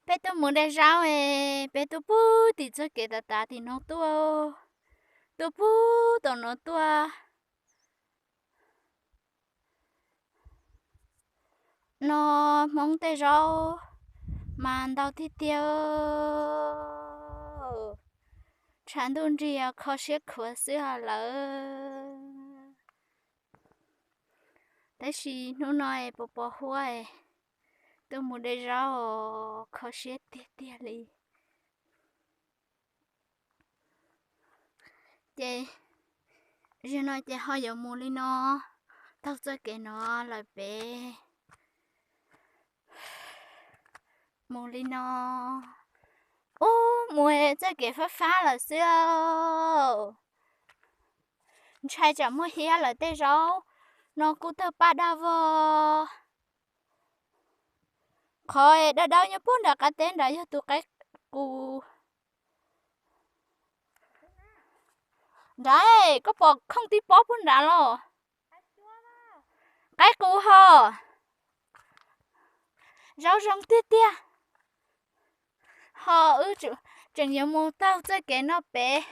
Peb tuaj mus de zaub es peb tuaj pug tim txoj kev tav tav tim no tuaj, tuaj pug tom no tuaj. No Hmoob tej zaub mas ntau tiag tiag, tshav ntuj nrig kho siab khuav xwb lawm. Tab sis hnub no es pos pos huab, tuaj mus de zaub kho siab tiag tiag li. Ces zaum no ces ho yuav mus li no, taug txoj kev no lawm pem. Mus li no, ub, mus txoj kev fab fab lawm xwb. Ntshai tsam muaj hiab lawm tej zaub no kuj tawg paj daj vog. Qhov dawb dawb nyob puag nram qab teb nrad yog tus qaib qus. Nrad, koj pom khooj tib pob puag nrad los? Qaib qus ho. Zaub zoo tiag tiag. Ho wb tseem yuav mus taug txoj kev no pem,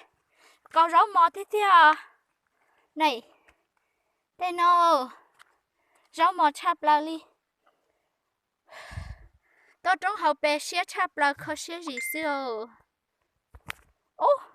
qau zaub mos tiag tiag. Ne, tej no zaub mos tshaj plaws li. Toj roob hauv pes siab tshaj plaws, kho siab zim xwb os.